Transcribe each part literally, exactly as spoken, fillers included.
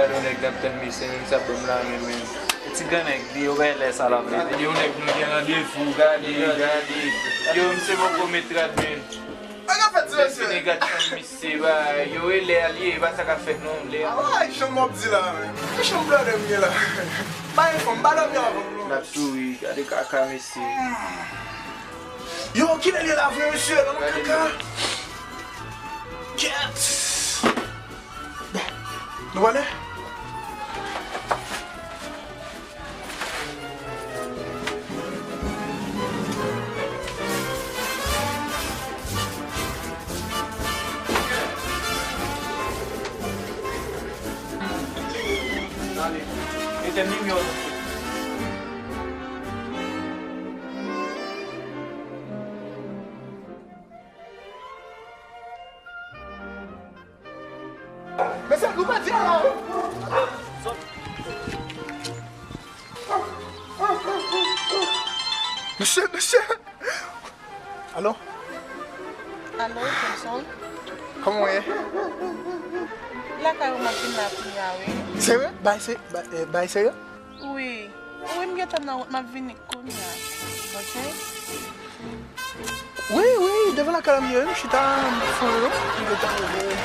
Yon nèg k ap tann mesye, menm sa ban m la, men, men. Ti gran nèg, li, yo bay lè sa la, vle di. Yon nèg nou gen randevou, gade, gade. Yo, misye poko met rad, men. Sa k ap fèt, ti mesye? Nèg ap tann misye, ba, yo, e lè a li ye, e pa sa k ap fèt, non, lè a. Ah, janm w ap di la, men. Ki janm blòdè m gen la? Bay enfò, m pa dòmi avan, non. L ap souri, gade kaka, mesye. Yo, kilè l ye la vre, mesye? Nan kaka. Kèt. Bon, nou prale? Ale, mete m nimewo nou. Mesye, nou pèdi la. Mesye, mesye. Alo? Alo, Jameson? Kòman w ye? Lakay ou m ap vin la kounya, wi. Serye? Bay se, bay, eh, bay serye? Wi. Wi, m gentan nan wout, m ap vini kounya. Oke? Wi, wi, devan lakay la m ye, wi, m chita, m fon yo, m gentan rive.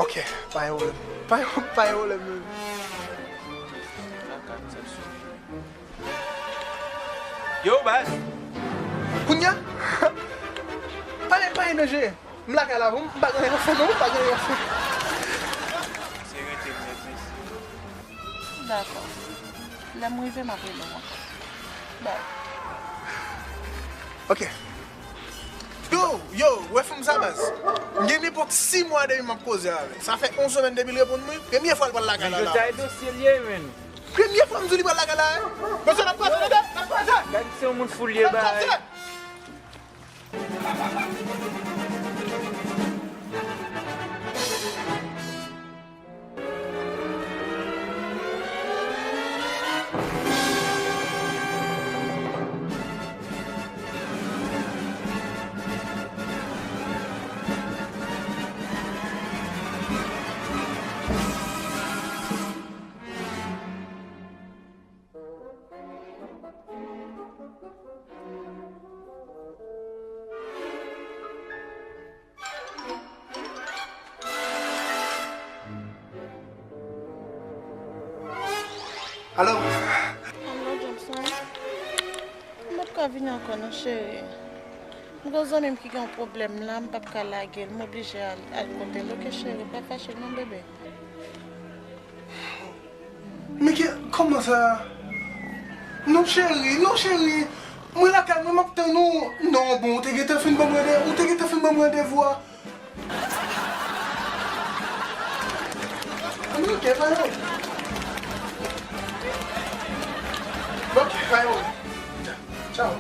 Oke, pa gen pwoblèm. Pa gen, pa gen pwoblèm, wi. Yo, baz. Kounya? Pa gen, pa gen danje. M lakay la, m pa gen anyen nan fon non, m pa gen anyen nan fon. Se rete m nèt, mesye. Dakò. Lè m rive, m ap rele w ankò. Bay. Oke. Yo, yo, wè fanm sa, baz. M gen nenpòt sis mwa depi m ap koze avè l. Sa fè yon semèn depi l reponn mwen. Premye fwa l pral lakay la, la. Men yo ta e dosye l ye, men. Premye fwa m di w li pral lakay la, hein? Mesye, n ap kwaze, tande? N ap kwaze! Gad se yon moun fou l ye, bay. N ap kwaze! Alo? Alo, Jameson? M p ap ka vini ankò non, cheri. M gen yon zanmi m ki gen yon pwoblèm la, m p ap ka lage l, m oblije al, al kote l, oke, cheri? Pa fache non, bebe. Men ki, kòman sa? Non, cheri, non, cheri. Mwen lakay mwen, m ap tann ou. Non, bon, ou te gentan fin ban m rande-, ou te gentan fin ban m randevou a. Ann, oke, pa yon. Oke, pa yon. Tchaw.